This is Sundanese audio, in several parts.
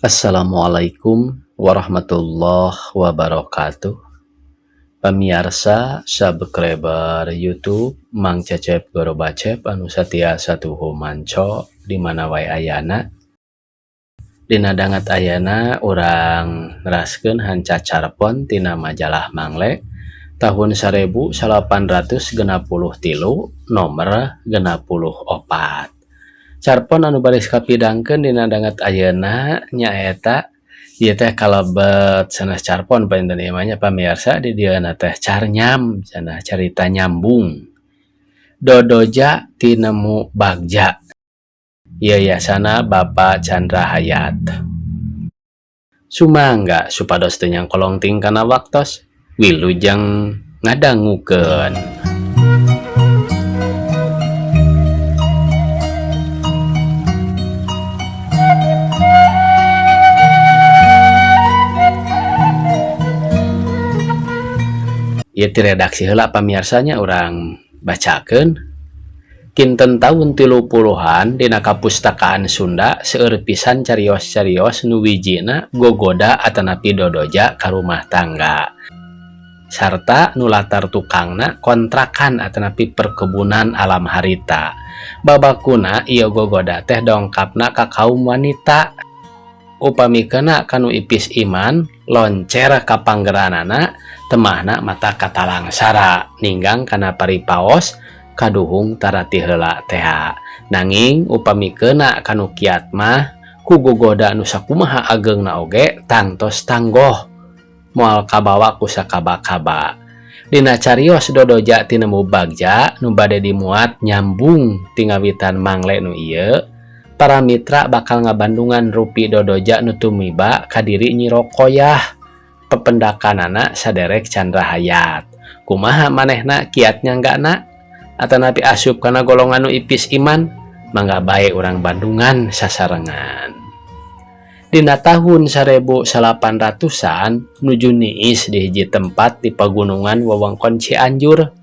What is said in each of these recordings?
Assalamualaikum warahmatullahi wabarakatuh. Pamiarsa subscriber YouTube Mang Cecep Gorobacep anu satia satuhu manco di mana wae ayana. Dina danget ayana urang neraskeun hanca carpon tina majalah Mangle tahun 1863 nomor 64. Carpon anu baris kapidangkeun dina danget ayeuna nyaeta ieu teh kalebet sanes carpon panginten ieu mah nya pamirsa di dieuna teh carnyam cenah carita nyambung. Dodoja tinemu Bagja. Yayasana Bapak Chandra Hayat. Sumangga supados teu nyangkolongting kana waktos wilujeng ngadangukeun. Ieu ti redaksi heula pamiarsanya urang bacakeun. Kinten taun 30-an dina kapustakaan Sunda seueur pisan carios-carios nu wijina gogoda atanapi dodoja ka rumah tangga. Sarta nu latar tukangna kontrakan atanapi perkebunan alam harita. Babakuna ieu gogoda teh dongkapna ka kaum wanita. Upami kena kanu ipis iman loncer ka panggeranana temahna mata katalangsara ninggang kana paripaos kaduhung tarati heula teha. Nanging upami kena kanu kiat mah ku gogoda nu sakumaha ageungna oge tangtos tanggoh moal kabawa ku sakaba-kaba. Dina carios dodoja tinemu Bagja nu bade dimuat nyambung tingawitan Mangle nu ieu, para mitra bakal ngabandungan rupi dodoja nu tumiba ka diri Nyi Rokoyah pependakanana saderek Chandra Hayat. Kumaha manehna kiat nyanggana atanapi asup kana golongan nu ipis iman, mangga bae urang Bandungan sasarengan. Dina tahun 1800-an nuju niis di hiji tempat di pagunungan wewengkon Cianjur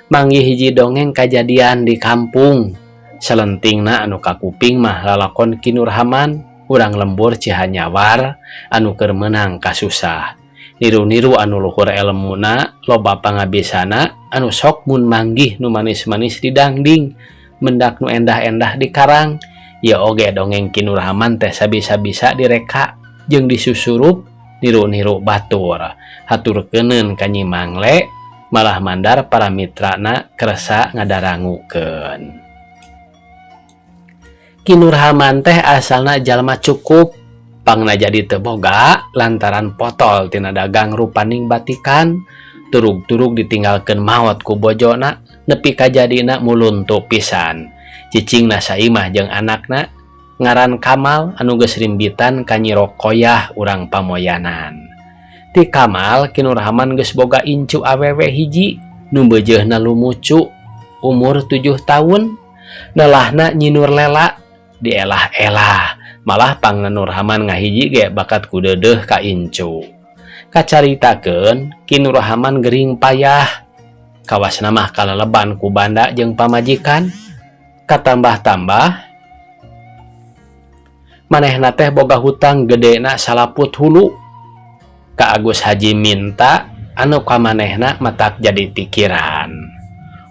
manggih hiji dongeng kajadian di kampung. Salentingna anu kakuping mah lalakon Ki Nurhaman urang lembur Cihanyawar anu keur meunang kasusah. Niru-niru anu luhur elmuna loba pangabisana anu sok mun manggih nu manis-manis di dangding mendak nu endah-endah di karang. Ya oge dongeng Ki Nurhaman teh sabisa-bisa direka jeung disusurup niru-niru batur. Hatur keuneun ka Nyi Mangle malah mandar para mitrana kersa ngadarangukeun. Ki Nurhaman teh asalna jalma cukup pangna jadi teu boga lantaran potol tina dagang rupaning batikan turug-turug ditinggalkeun maot ku bojona nepi ka jadina muluntu pisan. Cicingna saimah jeung anakna ngaran Kamal anu geus rimbitan ka Nyi Rokoyah urang Pamoyanan. Ti Kamal Ki Nurhaman geus boga incu awewe hiji nu beujeuhna lumucu umur 7 tahun nelahna Nyi Nurlela dielah-elah malah pangna Nurhaman ngahiji ge bakat ku deudeuh ka incu. Kacaritakeun Ki Nurhaman gering payah kawasna mah kaleleban ku banda jeung pamajikan. Katambah-tambah manehna teh boga hutang gedena salaput hulu ka Agus Haji minta anu ka manehna matak jadi pikiran.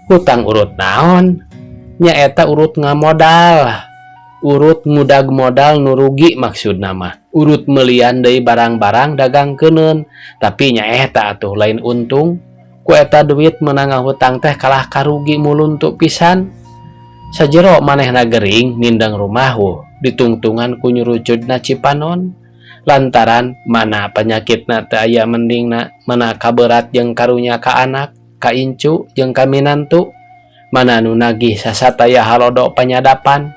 Hutang urut naon? Nyaeta urut ngamodal, urut ngudag modal nu rugi maksudna mah, urut melian deui barang-barang dagangkeuneun, tapi nyaeta atuh lain untung. Ku eta duit meunang ngahutang teh kalah karugi muluntu pisan. Sajero manehna gering nindang rumahu ditungtungan ku nyurucudna Cipanon lantaran mana penyakitna teu aya mendingna, mana kaberat jeung karunya ka anak, ka incu jeung ka minantu, mana nu nagih sasataya halodo panyadapan.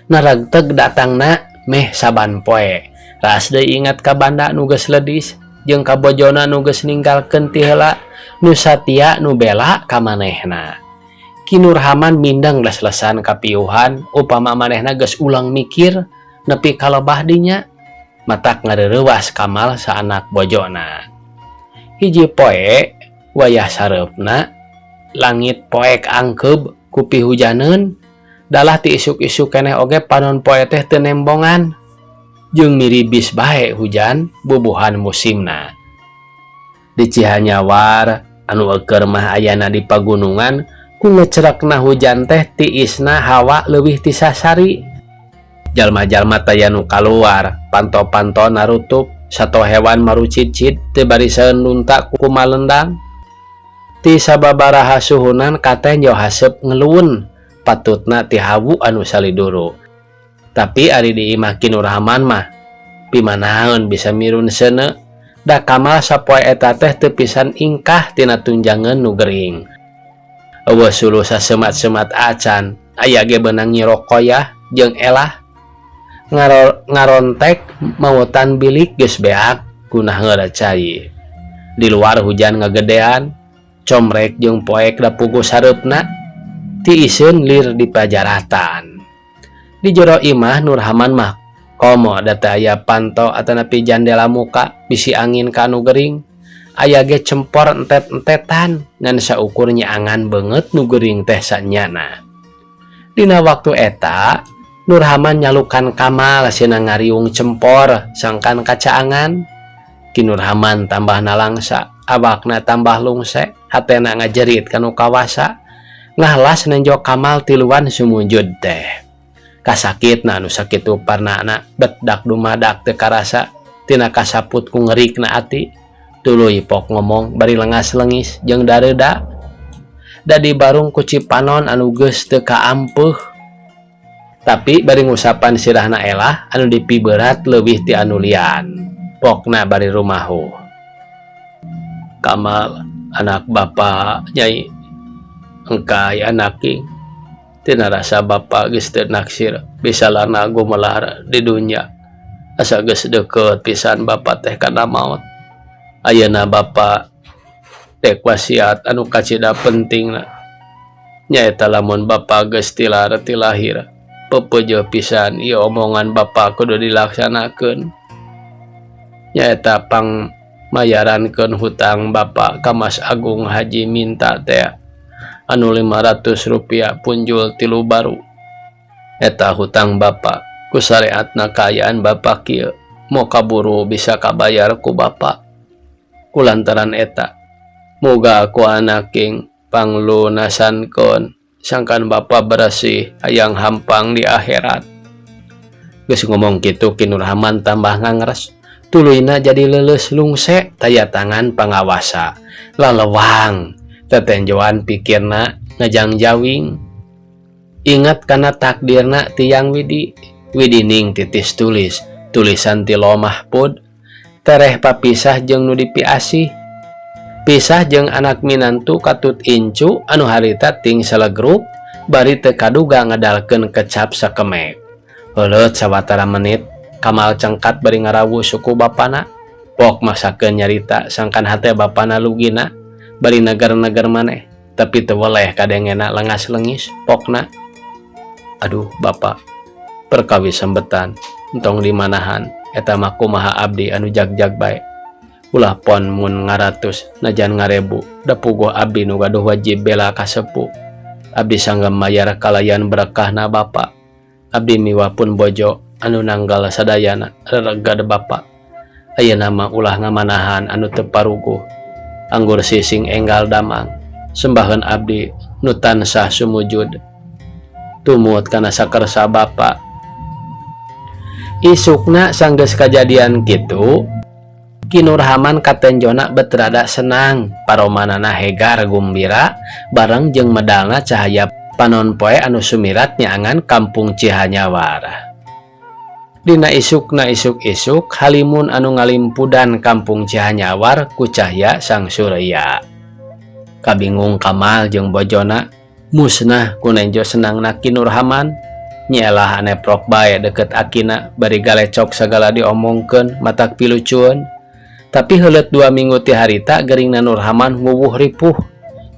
Naragteg datangna meh saban poe. Ras deui ingat ka banda nu geus ledis jeung ka bojona nu geus ninggalkeun ti heula nu satia nu bela ka manehna. Ki Nurhaman mindeng les-lesan kapiuhan upama manehna geus ulang mikir nepi ka lebah dinya matak ngareurewas Kamal saanak bojona. Hiji poe wayah sareupna langit poek angkeub ku pihujaneun dalah ti isuk-isuk keneh oge panon poe teh teu nembongan. Jeung miribis bae hujan bubuhan musimna. Di Cihanyawar anu eukeur mah ayana di pagunungan ku ngecerekna hujan teh tiisna hawa leuwih ti sasari. Jalma-jalma taya nu kaluar, panto-panto narutup, sato hewan marucicit teu bariseun lunta ku malendang. Ti sababaraha suhunan katenjo haseup ngeluun patutna ti hawu anu saliduru. Tapi ari di imah Ki Nurhaman mah pimanaeun bisa mirun seuneu da Kamal sapoe eta teh teu pisan ingkah tina tunjangeun nu gering. Euweuh suluh sasemat-semat acan, aya ge beunang Nyi Roqoyah jeung Elah. Ngarontek mautan bilik geus beak ku naheula cai. Di luar hujan ngagedean, comrek jeung poek da puguh sareupna, tiiseun lir di pajaratan. Di jero imah Nurhaman mah komo da teu aya panto atanapi jandela muka bisi angin ka anu gering. Aya ge cempor entet-entetan ngan saukur nyaangan beungeut nu gering teh sanyana. Dina waktu eta Nurhaman nyalukan Kamal sina ngariung cempor sangkan kacaangan. Ki Nurhaman tambah nalangsa, awakna tambah lungse, hatena ngajerit kanu kawasa. Ngahlas nenjo Kamal tiluan sumujud teh. Kasakitna anu sakitu parnana bedak dumadak teu karasa tina kasaput ku ngerikna ati. Tuluy pok ngomong bari lengas-lengis jeung dareuda. Da dibarung ku cipanon anu geus teu kaampeuh. Tapi bari ngusapan sirahna Elah anu dipiberat leuwih ti anu lian. Pokna bari rumahu. Kamal anak bapak nyai engkai anak king tina rasa bapak geus teu naksir bisa lana gumelar di dunya asa geus deukeut pisan bapak teh kana maot. Ayeuna bapak dek wasiat anu kacida pentingna nyaeta lamun bapak geus tilar ti lahir pepeujeuh pisan ieu omongan bapak kudu dilaksanakeun nyaeta pang mayarankeun hutang bapak ka Mas Agung Haji Minta teh anu 500 rupiah punjul 3 baru. Eta hutang bapak ku syariatna kaayaan bapak kieu mo kaburu bisa kabayar ku bapak. Kulantaran eta muga ku anak king panglunasankeun sangkan bapak beresih hayang hampang di akhirat. Geus ngomong kitu Ki Nurhaman tambah ngangres, tuluyna jadi leuleus lungse taya tangan pangawasa. Lalewang tetenjoan pikirna ngajangjawing. Ingat kana takdirna tiang Widi, Widining titis tulis, tulisan ti Loh Mahfud, tereh papisah jeung nu dipiasih. Pisah jeung anak minantu katut incu anu harita ting selegruk bari teu kaduga ngadalkeun kecap sakemek. Heuleut sawatara menit Kamal cengkat bari ngarawu suku bapana. Pok maksakeun nyarita sangkan hate bapana lugina bari neger-neger maneh tapi teu weleh kadengena lengas lengis pokna. Aduh bapak, perkawis sembetan entong dimanahan eta mah kumaha abdi anu jag-jag bae. Ulah pon mun ngaratus najan ngarebu da puguh abdi nu gaduh wajib bela ka sepuh. Abdi sanggem mayar kalayan berkahna bapak. Abdi miwah pun bojo anu nanggal sadayana reregad bapak. Ayeuna mah ulah ngamanahan anu teu paruguh. Anggur sising enggal damang sembahan abdi nu tansah sumujud tumut kana sakersa bapak. Isukna sanggeus kajadian kitu Ki Nurhaman katenjona bet rada senang, paromanana hegar gumbira bareng jeung medalna cahaya panon poe anu sumirat nyaangan kampung Cihanyawar. Dina isukna isuk-isuk halimun anu ngalimpudan kampung Cihanyawar ku cahya sang surya. Kabingung Kamal jeung bojona musnah ku nenjo senangna Ki Nurhaman. Nyi Elah aneprok bae deket akina bari galecok sagala diomongkeun matak pilucueun. Tapi heuleut 2 minggu ti harita geringna Nurhaman wuwuh ripuh.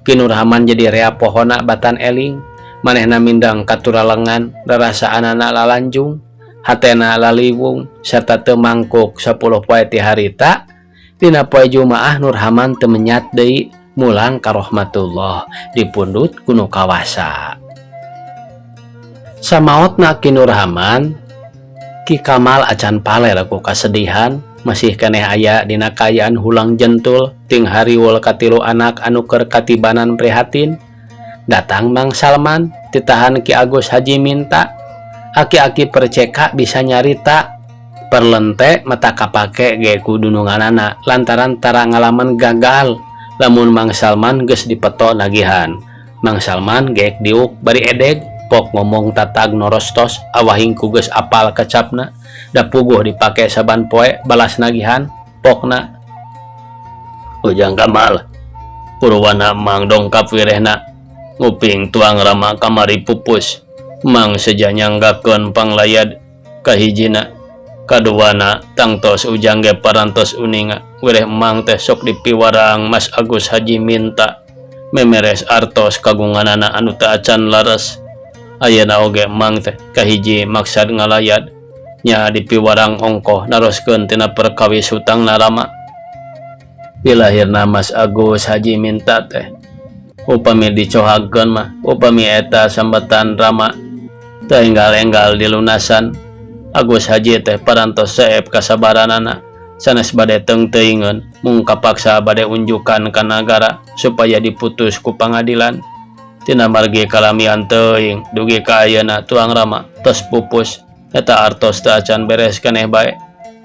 Ki Nurhaman jadi rea pohona batan eling, manehna mindang katuralengan, rarasaanana lalanjung, hatena laliwung serta teu mangkuk 10 poe ti harita. Dina poe Jumaah Nurhaman teu menyat deui mulang ka rahmatullah dipundhut ku nu kawasa. Samaotna Ki Nurhaman Ki Kamal acan paler ku kasedihan, masih keneh aya dina kaayaan hulang jentul ting hariwul katilu anak anu keur katibanan prihatin. Datang Mang Salman, ditahan Ki Agus Haji minta, aki-aki perceka bisa nyarita. Perlente mata kapake ge ku dununganana lantaran tara ngalaman gagal lamun Mang Salman geus dipeto nagihan. Mang Salman geek diuk bari edeg pok ngomong tatag norostos awahing ku geus apal kecapna da puguh dipake saban poe balas nagihan pokna. Ujang Kamal purwana Mang dongkap wirehna nguping tuang Rama kamari pupus Mang seja nyanggakeun panglayad kahijina kaduana tangtos ujang ge parantos uninga wireh Mang teh sok dipiwarang Mas Agus Haji minta memeres artos kagunganana anu teu acan laras ayeuna oge Mang teh kahiji maksad ngalayad nya dipiwarang ongkoh naroskeun tina perkawis hutangna Rama. Pilahirna Mas Agus Haji minta teh upami dicohagkeun mah upami eta sambetan Rama teu enggal-enggal dilunasan Agus Haji teh parantos seep kasabaranana sanes bade teungteuingeun mung kapaksa bade unjukan ka nagara supaya diputus ku pangadilan tina margi kalamian teuing dugi ka ayeuna tuang Rama tos pupus eta artos teu acan beres keneh bae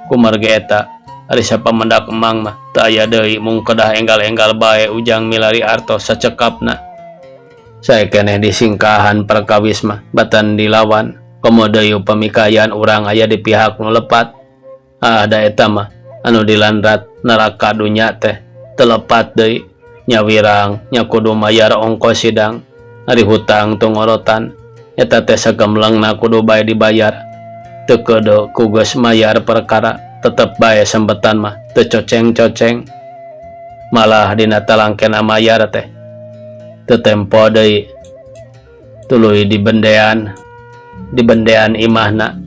kumargi eta ari sapamendak Emang mah teu aya deui mung kedah enggal-enggal bae ujang milari artos sacekapna. Sae keneh disingkahan perkawis mah batan dilawan komo deui upami kaayaan urang aya di pihak nu lepat ah da eta mah anu dilandrat neraka dunya teh teu lepat deui nya wirang nya kudu mayar ongkos sidang ari hutang teu ngorotan eta teh sagemlengna kudu bae dibayar teu keudeu ku geus mayar perkara tetep bae sambetan mah teu coceng-coceng malah dina talangkena mayar teh teu tempo deui tuluy dibendean imahna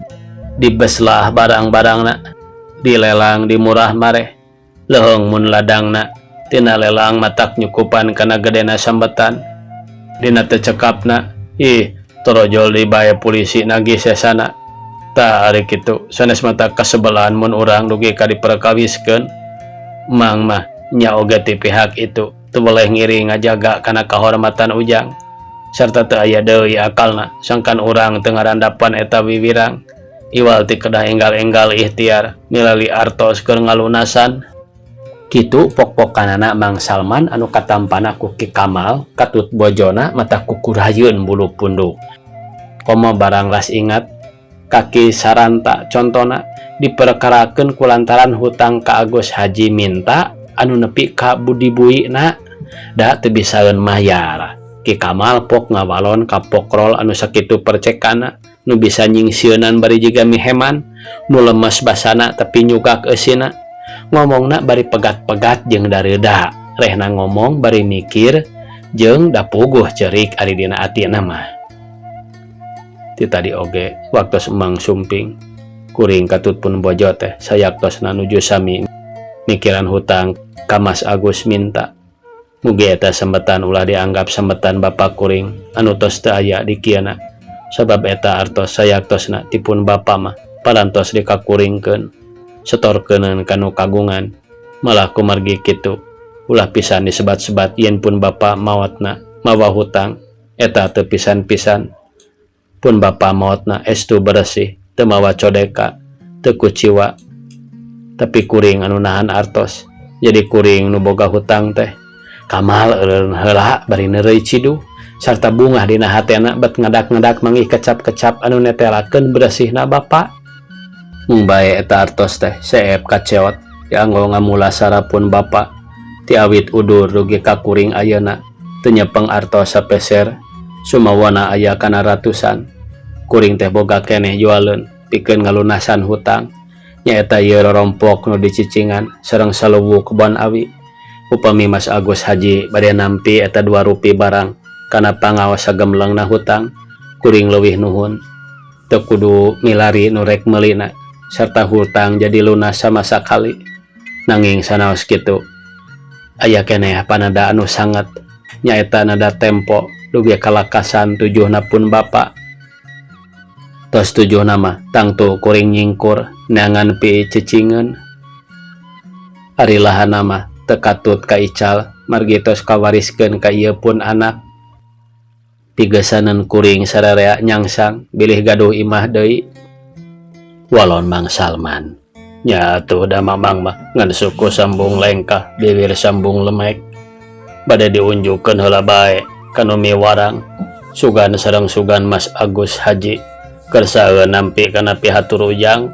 dibeslah barang-barangna dilelang di murah mareh leuheung mun ladangna tina lelang matak nyukupan kana gedena sambetan dina teu cekapna ih torojol deui bae polisi nagih sesana tah ari kitu sanes mata kasebelan mun urang dugi ka diperkawiskeun Mang mah nya oge ti pihak itu teu boleh ngiri ngajaga kana kahormatan ujang sarta teu aya deui akalna sangkan urang teu ngarandapan eta wiwirang iwal ti kedah enggal-enggal ikhtiar milari artos keur ngalunasan. Kitu pok-pokanana Mang Salman anu katampana ku Ki Kamal katut bojona mata kukurayeun bulu punduk. Komo barang ras ingat kaki saranta contona diperkarakeun kulantaran hutang ka Agus Haji minta anu nepi ka budi buina da teu bisaeun mayar. Ki Kamal pok ngawalon ka pokrol anu sakitu percekana nu bisa nyingsieunan bari jiga miheman nu lemes basana tapi nyugak eusina ngomongna bari pegat-pegat jeung dareuda rehna ngomong bari mikir jeung da puguh ceurik ari dina atina mah. Ti tadi oge waktos Emang sumping kuring katut pun bojo teh sayaktosna nuju sami mikiran hutang ka Mas Agus minta. Mugi eta sambetan ulah dianggap sambetan bapa kuring anu tos teu aya di kieuna sabab eta artos sayaktosna ti pun bapa mah parantos dikakuringkeun setorkeuneun ka nu kagungan malah kumargi kitu ulah pisan disebat-sebat yen pun bapa maotna mawa hutang eta teu pisan-pisan pun bapa maotna estu beresih teu mawa codeka teu kuciwa tapi kuring anu nahan artos jadi kuring nu boga hutang teh. Kamal eureun heula bari neureuy ciduh sarta bungah dina hatena bet ngadak-ngadak manggih kecap-kecap anu netelakeun beresihna bapa. Mung bae eta artos teh seep kaceot dianggo ngamulasara pun bapa ti awit udur dugi ka kuring ayeuna teu nyepeng artos sapeser sumawana aya kana ratusan. Kuring teh boga keneh jualeun pikeun ngalunasan hutang nyaeta ieu rorompok nu dicicingan sareng saluwu kebon awi. Upami Mas Agus Haji bade nampi eta dua rupi barang kana pangaos sagemlengna hutang kuring leuwih nuhun teu kudu milari nu rek meulina sarta hutang jadi lunas sama sakali. Nanging sanaos kitu aya keneh panada anu sanget nyaeta nada tempo dugi kalakasan tujuhna pun bapa. Tos tujuhna mah tangtu kuring nyingkur neangan pi cicingeun. Ari lahanna mah teu katut kaical margi tos kawariskeun ka ieu pun anak. Pigesaneun kuring sararea nyangsang bilih gaduh imah deui. Walon Mang Salman. Nya atuh da Mamang mah ngan suku sambung lengkah bibir sambung lemek. Bade diunjukkeun heula bae ka nu miwarang. Sugan sareng sugan Mas Agus Haji kersa nampi kana pihatur ujang.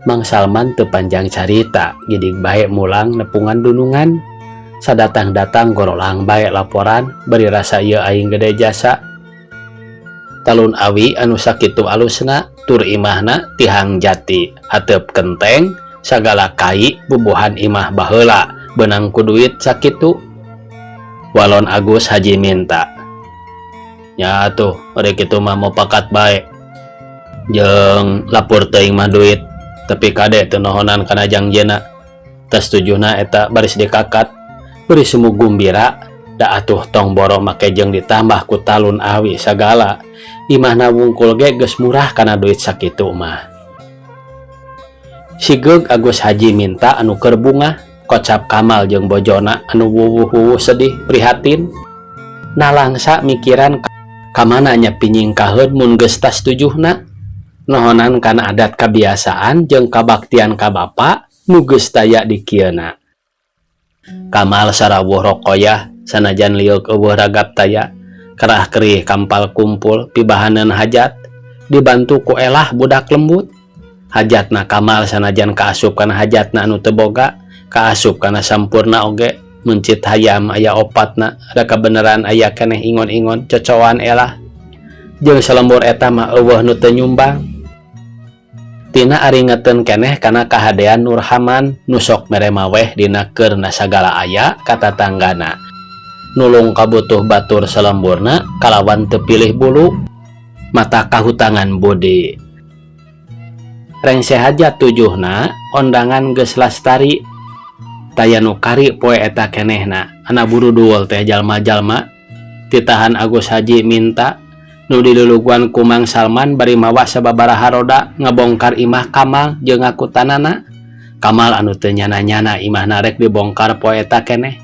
Mang Salman teu panjang carita gidig bae mulang nepungan dunungan. Sadatang-datang gorolang bae laporan bari rasa ieu aing gede jasa. Talun awi anu sakitu alusna tur imahna tihang jati hateup kenteng sagala kai bubuhan imah baheula beunang ku duit sakitu. Walon Agus Haji minta. Nya atuh ari kitu mah mupakat bae. Jeung lapur teuing mah duit tapi kade teu nohonan kana jangjina. Tas tujuhna eta baris dikakat beri semu gumbira da atuh tong boro make jeung ditambah ku talun awi sagala. Imahna wungkul ge geus murah kana duit sakitu mah. Sigeug Agus Haji minta anu keur bungah kocap Kamal jeung bojona anu wuwuh-wuwuh sedih prihatin. Nalangsa mikiran kamana nya pinyingkaheun mun geus tas tujuhna. Nohonan kana adat kabiasaan jeung kabaktian ka bapa nu geus taya di kieuna. Kamal sarawuh Rokoyah sanajan lieuk eueuh ragap taya kerah kerih kampal kumpul pibahaneun hajat dibantu ku Elah budak lembut. Hajatna Kamal sanajan kaasup kana hajatna anu teu boga kaasup kana sampurna oge mencit hayam aya opatna da kabeneran aya keneh ingon-ingon cocoan Elah. Jeung salembur eta mah eueuh nu teu nyumbang. Tina aringeteun keneh kana kahadean Nurhaman nu sok mere maweh dina keurna sagala aya ka tatanggana. Nulung kabutuh batur salemburna kalawan teu pilih bulu mata kahutangan budi. Rengse hajat tujuhna ondangan geus lastari taya nu kari poe eta kenehna ana burudul teh jalma-jalma titahan Agus Haji minta nu diluluguan ku Mang Salman bari mawa sababaraha roda ngabongkar imah Kamal jeung ngakutanana. Kamal anu teu nyana-nyana imahna rek dibongkar poe eta keneh.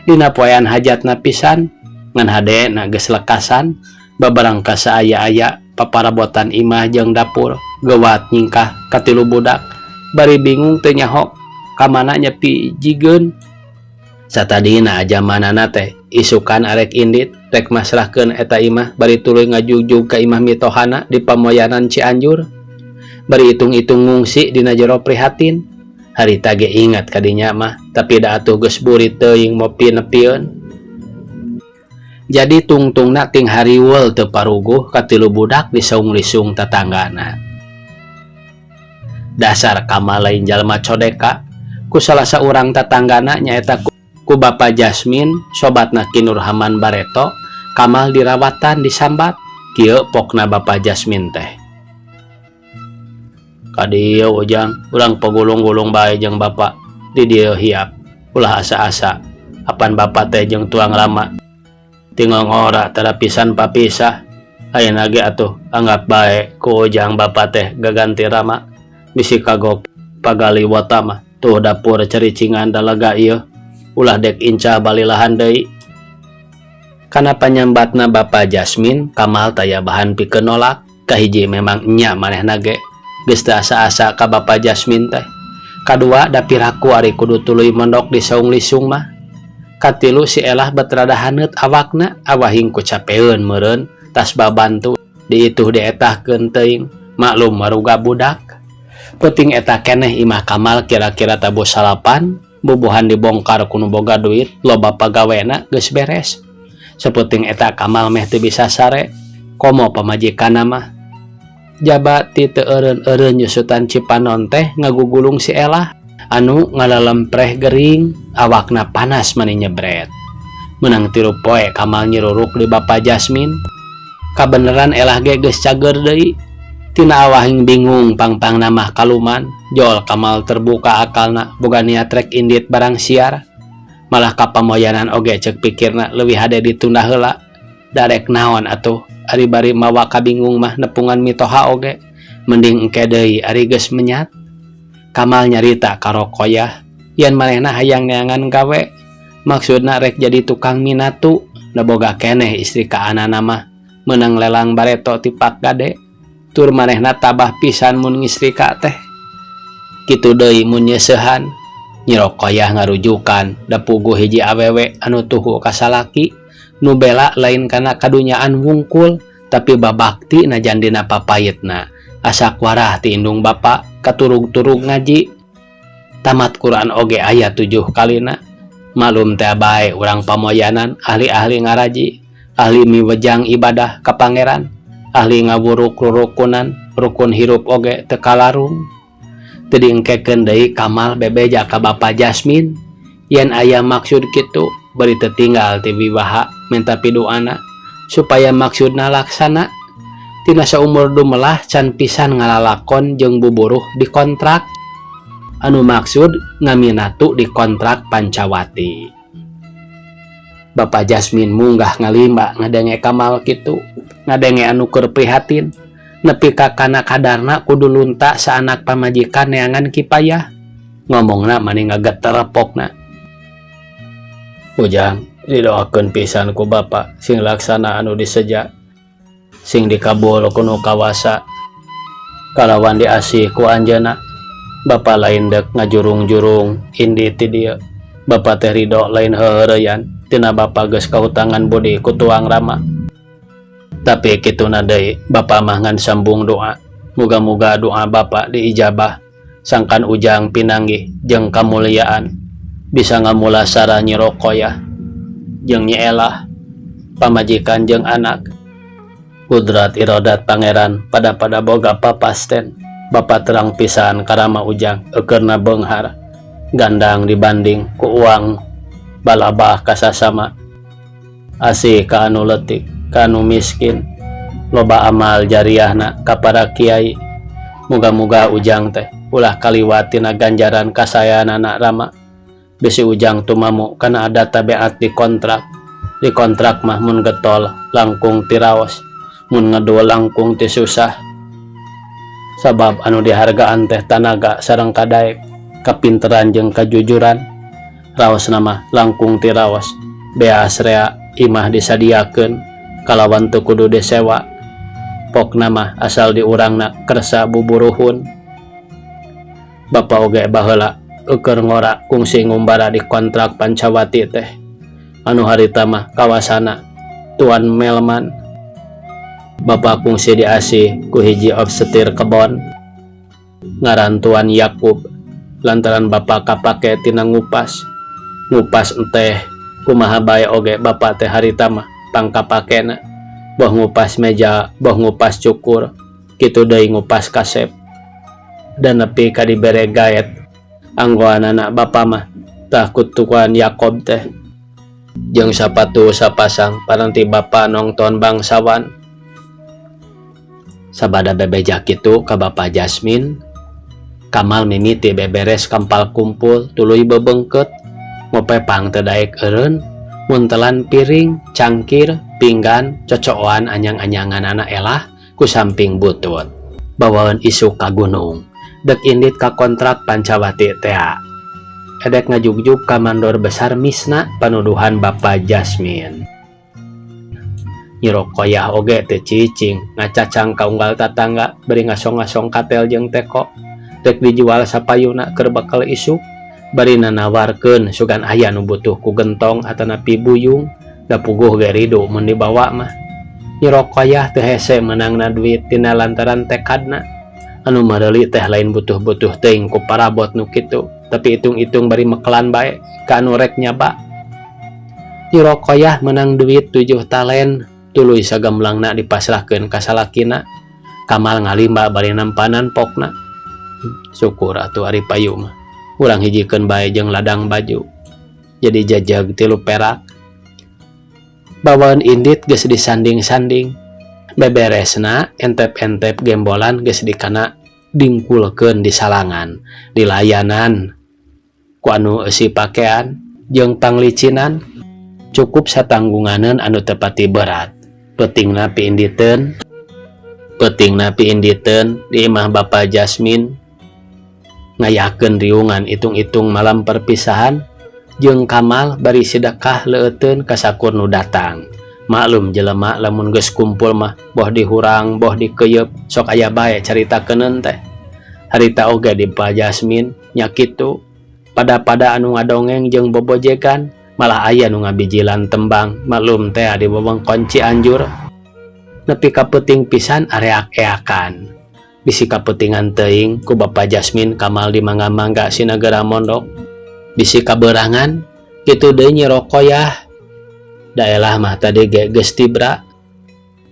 Dina poean hajatna pisan ngan hadena geus lekasan babarang ka saaya-aya paparabotan imah jeung dapur gewat nyingkah katilu budak bari bingung teu nyaho ka mana nya pijigeun. Satadina jamanana teh isukan arek indit rek masrahkeun eta imah bari tuluy ngajugjug ka imah mitohana di Pamoyanan Cianjur bari hitung-hitung ngungsi dina jero prihatin. Harita ge ingat kadinya mah tapi da atuh geus burit teuing mopi nepieun. Jadi tungtungna ting hariweul teu paruguh katilu budak disaung-lisung tatanggana. Dasar Kamal lain jalma codeka ku salah saurang tatanggana nyaeta ku Bapa Jasmin sobatna Ki Nurhaman Bareto. Kamal dirawatan disambat kieu pokna Bapa Jasmin teh. Ka dieu Ujang urang pagulung-gulung bae jeung bapa di dieu hiap ulah asa-asa apan bapa teh jeung tuang rama ti ngora tara pisan papisah. Ayeuna ge atuh anggap bae ku Ujang bapa teh gaganti rama bisi kagok pagali wata mah tuh dapur cericingan dalaga ieu ulah dek incah balilahan deui. Kana panyambatna Bapa Jasmin Kamal taya bahan pikeun nolak. Kahiji memang nya manehna ge geus teu asa-asa ka Bapa Jasmin teh. Kadua da piraku ari kudu tuluy mondok di saung lisung mah. Katilu si Elah bet rada haneut awakna awahing ku capeun meureun tas babantu diituh dietahkeun teuing maklum maruga budak. Penting eta keneh imah Kamal kira-kira tabuh salapan bubuhan dibongkar ku nu boga duit loba pagawena geus beres. Sapenting eta Kamal meh teu bisa sare komo pamajikanna mah. Jaba ti teu eureun-eureun nyusutan Cipanon teh ngagugulung si Elah anu ngalalempreh gering awakna panas mani nyebret. Menang 3 poe Kamal nyiruruk di Bapa Jasmin. Kabeneran Elah ge geus cager deui. Tina awahing bingung pangpangna mah kaluman jol Kamal terbuka akalna boga niat rek indit barang siar. Malah ka pamoyanan oge cek pikirna leuwih hade ditunda heula. Darek naon atuh Ari bari mawa kabingung mah nepungan mitoha oge mending engke deui ari geus menyat. Kamal nyarita ka Rokoyah yen manehna hayang neangan gawe, maksudna rek jadi tukang minatu da boga keneh istrikaanana mah meunang lelang bareto ti Pak Gade tur manehna tabah pisan mun ngistrika teh. Kitu deui mun nyeuseuhan. Nyi Rokoyah ngarujukan da puguh hiji awewe anu tuhu ka salaki nu bela lain kana kadunyaan wungkul tapi babakti najan dina papayitna asak warah ti indung bapa katurug-turug ngaji tamat Quran oge aya tujuh kalina. Malum teh bae urang pamoyanan ahli-ahli ngaraji, ahli miwejang ibadah ka Pangeran, ahli ngawuruk rurukunan, rukun hirup oge teu kalarung. Teu diengkekeun deui Kamal bebeja ka Bapa Jasmine yen aya maksud kitu bari teu tinggal ti wiwaha minta piduana supaya maksudna laksana. Tina saumur dumelah can pisan ngalalakon jeung buburuh dikontrak anu maksud ngaminatu dikontrak Pancawati. Bapa Jasmine munggah ngalimba ngadenge Kamal kitu, ngadenge anu keur prihatin nepi ka kana kadarna kudu lunta saanak pamajikan neangan kipayah. Ngomongna mani ngageter pokna. Ujang didoakeun pisan ku Bapa sing laksana anu diseja, sing dikabul ku nu kawasa kalawan diasih ku anjeunna. Bapa lain dek ngajurung-jurung indit ti dieu. Bapa teh ridho lain heuheureyan tina bapa geus kahutangan budi ku tuang rama. Tapi kituna deui bapa mah ngan sambung doa. Muga-muga doa bapa diijabah sangkan ujang pinanggih jeung kamuliaan bisa ngamulasara Nyi Rokoyah jeung Nyi Elah, pamajikan jeung anak. Kudrat irodat Pangeran pada-pada boga papasten. Bapa terang pisan karama ujang eukeurna beunghar gandang dibanding ku uang balabah kasasama, asih ka anu leutik, ka anu miskin, loba amal jariahna ka para kiai. Muga-muga ujang teh ulah kaliwat tina ganjaran kasayanana rama. Bisi ujang tumamu kana adat tabiat dikontrak. Dikontrak mah mun getol langkung ti raos, mun ngedul langkung ti susah, sabab anu dihargaan teh tanaga sareng kadaek, kapinteran jeung kajujuran. Raosna mah langkung ti raos, beas rea imah disadiakeun kalawan teu kudu disewa. Pokna mah asal diurangna kersa buburuhun. Bapa oge baheula eueur ngora kungsi ngumbara di kontrak Pancawati teh anu harita mah kawasana Tuan Melman. Bapa kungsi diasih ku hiji opsetir kebon ngaran Tuan Yakub lantaran bapa kapake tina ngupas ngupas enteh kumaha bae oge bapa teh harita mah pangkapakena, boh ngupas meja, boh ngupas cukur, kitu deui ngupas kasep dan nepi ka dibere gaet anggoanana bapa mah tah ku Tuan Yakob teh jeung sapatu sapasang paranti bapa nongton bangsawan. Sabada bebeja kitu ka Bapa Jasmine, Kamal mimiti beberes kampal kumpul tuluy bebengket ngopepang teu daek eureun muntelan piring, cangkir, pinggan, cocoan anyang-anyanganana elah ku samping butut. Bawaeun isuk ka gunung dek indit ka kontrak Pancawati tea. Edek ngajugjug ka mandor besar Misna panuduhan Bapa Jasmine. Nyi Rokoyah oge teu cicing ngacacang ka unggal tatangga bari ngasong-ngasong katel jeung teko dek dijual sapayuna keur bekal isuk bari nanawarkeun sugan aya nu butuh ku gentong atanapi buyung da puguh ge ridu mun dibawa mah. Nyi Rokoyah teu hese meunangna duit tina lantaran tekadna anu mareuli teh lain butuh-butuh teuing ku parabot nu kitu, tapi itung-itung bari mekelan bae ka anu rek nyaba. Nyi Rokoyah menang duit 7 talen tuluy sagemblangna dipasrahkeun ka salakina. Kamal ngalimba bari nampanan pokna. Syukur atuh ari payu mah urang hijikeun bae jeung ladang baju jadi jajag 3 perak. Bawaeun indit geus disanding-sanding beberesna entep-entep gembolan geus dikana dingkulkeun di salangan dilayanan ku anu eusi pakean jeung panglicinan cukup satanggunganeun anu teu pati berat. Peutingna piinditeun, peutingna piinditeun di imah Bapa Jasmine ngayakeun riungan itung-itung malam perpisahan jeung Kamal bari sedekah leueteun ka sakur nu datang. Maklum jelema lamun geus kumpul mah boh dihurang boh dikeuyeub sok aya bae caritakeun teh. Harita oge di Bapa Jasmine nya kitu pada-pada anu ngadongeng jeung bobojegan, malah aya nu ngabijilan tembang, maklum teh di wewengkon Cianjur. Nepi ka peuting pisan areak-eakan. Bisi kapeutingan teuing ku Bapa Jasmine Kamal di mangga-mangga sinagera mondok. Bisi kaberangan kitu deui Nyi Rokoyah. Daelah mah tadi ge geus tibra.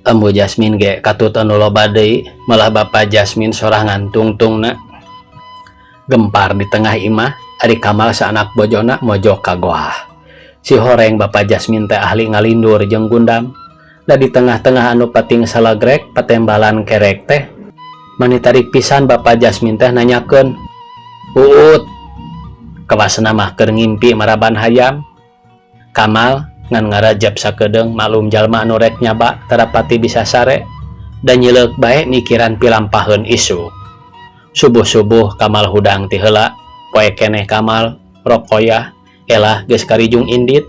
Ambu Jasmine ge katut anu loba deui, malah Bapa Jasmine sorangan tungtungna. Gempar di tengah imah, ari Kamal saanak bojona mojok ka goah. Si horeng Bapa Jasmine teh ahli ngalindur jeung gundam. Da di tengah-tengah anu pating salagrek patembalan kerek teh mani tarik pisan Bapa Jasmine teh nanyakeun, "Uut, kawasna mah keur ngimpi maraban hayam." Kamal ngan ngarajab sakedeung, maklum jalma anu rek nyaba tara pati bisa sare dan nyileuk bae mikiran pilampaheun isuk. Subuh-subuh Kamal hudang ti heula, poe keneh Kamal, Rokoyah, Elah geus karijung indit.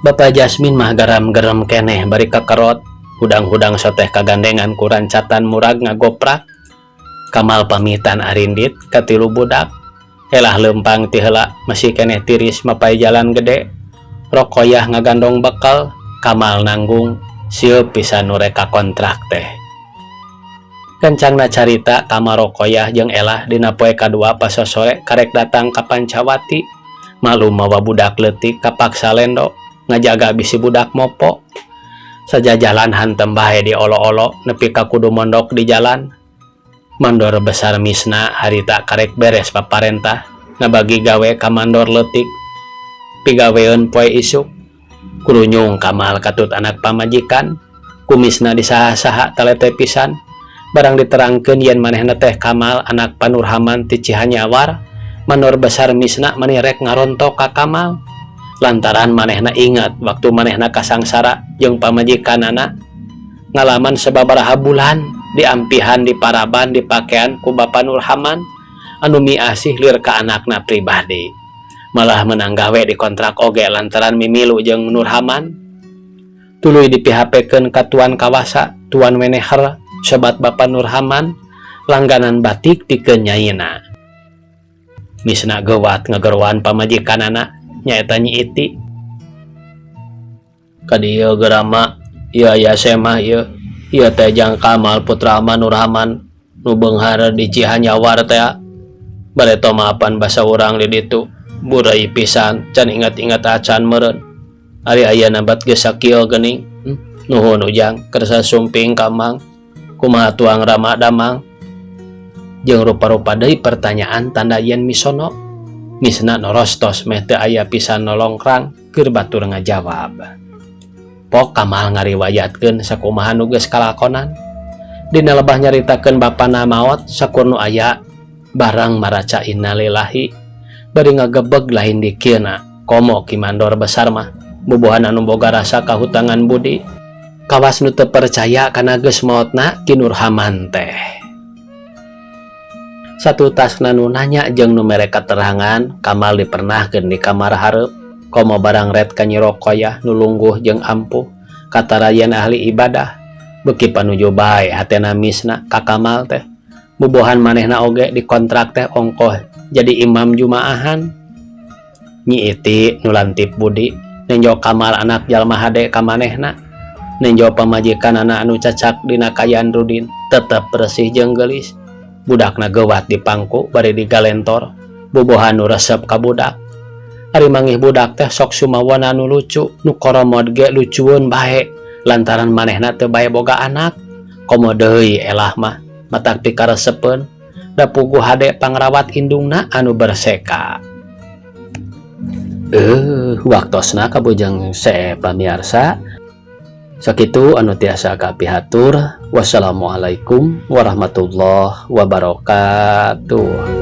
Bapak Jasmine mah garam-gerem keneh bari kakerot, hudang-hudang soteh kagandengan ku rancatan murag ngagoprak. Kamal pamitan arindit katilu budak. Elah lempang ti heula masih keneh tiris mapai jalan gede. Rokoyah ngagandong bekal, Kamal nanggung, sieup pisan nu rek kontrak teh. Gancangna carita, Kamal, Rokoyah jeung Elah dina poe kadua pasosore karek datang ka Pancawati. Maklum mawa budak leutik kapaksa lendo ngajaga bisi budak mopo. Sajajalan hantem bae di olo-olo nepi ka kudu mondok di jalan. Mandor besar Misna harita karek beres paparentah ngabagi gawe ka mandor leutik pigaweun poe isuk. Kurunyung Kamal katut anak pamajikan, kumisna disaha-saha talete pisan. Barang diterangkeun yen manehna teh Kamal anak Panurhaman ti Cihanyawar, mandor besar Misna mani rek ngarontok ka Kamal lantaran manehna ingat waktu manehna kasangsara jeung pamajikanana ngalaman sababaraha bulan diampihan, di paraban, dipakean ku Bapa Nurhaman anu miasih lir ka anakna pribadi, malah menang gawe di kontrak oge lantaran mimilu jeung Nurhaman. Tuluy di PHP-keun ka tuan kawasa, Tuan Weneher, sobat Bapak Nurhaman, langganan batik pikeun nyaina. Misna gewat ngageroan pamajikanana, nyaeta Nyi Iti. "Ka dieu gerama ieu aya semah ieu. Ieu teh jang Kamal putra Nurhaman nu beunghar di Cihanyawar teh. Bareto maapan basa urang di ditu burai pisan, can ingat-ingat acan meureun. Ari ayeuna bat geus sakieu geuning. Nuhun Ujang kersa sumping ka Mang. Kumaha tuang rama damang?" Jeung rupa-rupa deui pertanyaan tanda yen misono. Misna norostos meh teu aya pisan nolongkrang keur batur ngajawab. Pok Kamal ngariwayatkeun sakumaha nu geus kalakonan. Dina lebah nyaritakeun bapana maot, sakur nu aya barang maraca innalillahi bari ngagebeg lain dikieuna, komo ki mandor besar mah bubuhan anu boga rasa kahutangan budi. Kawas nu teu percaya kana geus maotna Ki Nurhaman teh. Satutasna nu nanya jeung nu mere katerangan, Kamal dipernahkeun di kamar hareup. Komo barang ret ka Nyi Rokoyah nu lungguh jeung ampuh katara yen ahli ibadah. Beuki panuju bae hatena Misna ka Kamal teh. Bubuhan manehna oge dikontrak teh ongkoh jadi imam jumaahan. Nyi Iti nu lantip budi nenjo Kamal anak jalma hade ka manehna. Nenjo pamajikanana anu cacak dina kayan rudin tetep bersih jeung geulis. Budakna gewat di pangku bari digalentor. Bubuhan nu resep ka budak. Ari manggih budak teh sok sumawana nu lucu, nu koromod ge lucueun bae lantaran manehna teu bae boga anak. Komo deui Elah mah matak pikaresepeun da puguh hade pangrawat indungna anu berseka. Waktosna kabujeng se pamiarsa. Sakitu anu tiasa kapihatur. Wassalamualaikum warahmatullahi wabarakatuh.